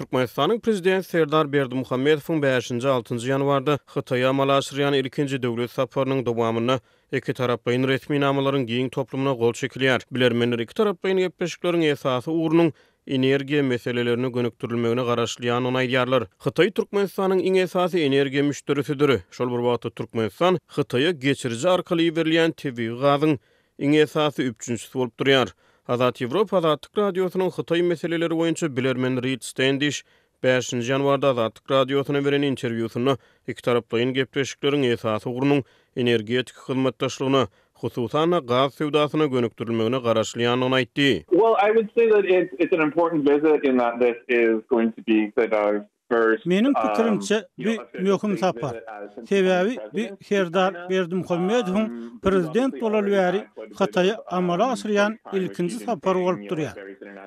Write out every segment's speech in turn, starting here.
Türkmenistanyň Prezidenti Serdar Berdimuhamedowyň bäşinji, altynjy ýanwarda Hytaýa amala aşyrýan ilkinji döwlet saparynyň dowamynda ikitaraplaýyn resminamalaryň giň toplumyna gol çekilýär. Bilermenler ikitaraplaýyn gepleşikleriň esasy ugrunyň energiýa meselelerine gönükdirilmegine garaşylýandygyny aýdýarlar. Hytaý Türkmenistanyň iň esasy energiýa müşderisidir. Şol bir wagtda Türkmenistan Hytaýa geçiriji arkaly iberilýän tebigy gazyň iň esasy üpjünçisi bolup durýar. Azat Ýewropa Azatlyk Radiosynyň Hytaý meseleleri boýunça bilermeni Rid Stendiş bäşinji ýanwarda Azatlyk Radiosyna beren interwýusynda ikitaraplaýyn gepleşikleriň esasy ugrunyň energetika hyzmatdaşlygyna, hususan-da, gaz söwdasyna gönükdirilmegine garaşylýandygyny aýtdy. Well, I would say that it's an important visit in that this is going to be Serdar's first Meniň pikirimçe, bu möhüm sapar. Sebäbi bu Serdar Berdimuhamedowyň prezident bolaly bäri Hytaýa amala aşyrýan ilkinji sapary bolup durýar.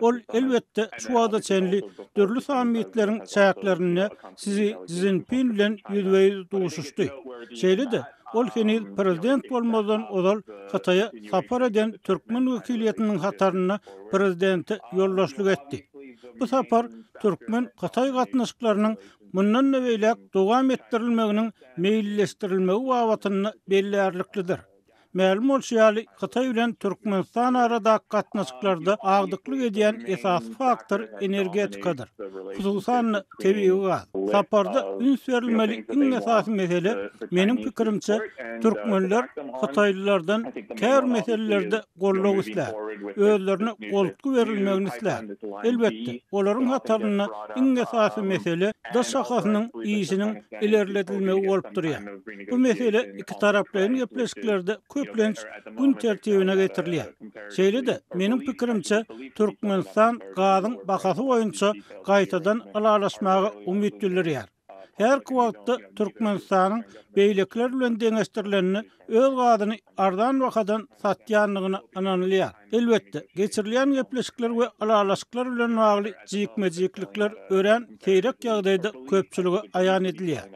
Ol, elbetde, şu wagta çenli dürli sammitleriň çäklerinde Si Szinpin bilen ýüzbe-ýüz duşuşdy. Şeýle-de, ol heniz prezident bolmazdan ozal Hytaýa sapar eden türkmen wekiliýetiniň hatarynda prezidente ýoldaşlyk etdi. Bu sapar türkmen-hytaý gatnaşyklarynyň mundan-da beýläk dowam etdirilmeginiň meýilleşdirilmegi babatynda bellärliklidir. Mälim bolşy ýaly, Hytaý bilen Türkmenistan aradaky gatnaşyklarda agdyklyk edýän esasy faktor energetikadyr. Hususan-da, tebigy gaz. Saparda üns berilmeli iň esasy mesele, meniň pikirimçe, türkmenler hytaýlylardan käbir meselelerde goldaw islär, özlerine goltgy berilmegini islär. Elbetde, olaryň hatarynda iň esasy mesele D şahasynyň işiniň ilerledilmegi bolup durýar. Bu mesele ikitaraplaýyn gepleşiklerde köplenç gün tertibine getirilýär. Şeýle-de, meniň pikirimçe, Türkmenistan gazyň bahasy boýunça gaýtadan ylalaşmaga umyt bildirýär. Häzirki wagtda Türkmenistanyň beýlekiler bilen deňeşdirilende öz gazyny arzan bahadan satýandygyna ynanylýar. Elbetde, geçirilýän gepleşikler we ylalaşyklar bilen bagly jikme-jiklikler örän seýrek ýagdaýda köpçülige aýan edilýär.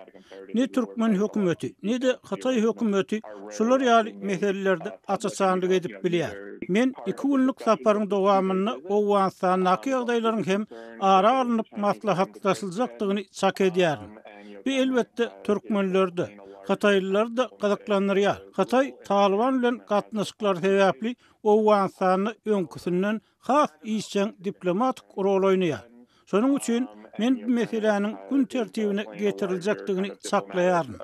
Ne türkmen hökümeti, ne-de hytaý hökümeti şular ýaly meselelerde aç-açanlyk edip bilýär. Men iki günlük saparyň dowamynda Owganystandaky ýagdaýlaryň hem ara alnyp maslahatlaşyljakdygyny çak edýärin. Bu, elbetde, türkmenleri-de, hytaýlylary-da gyzyklandyrýar. Hytaý Talyban bilen gatnaşyklary sebäpli Owganystanda öňküsinden has işjeň diplomatik rol oýnaýar. Şonuň üçin men bu meseläniň gün tertibine getiriljekdigini çaklaýaryn.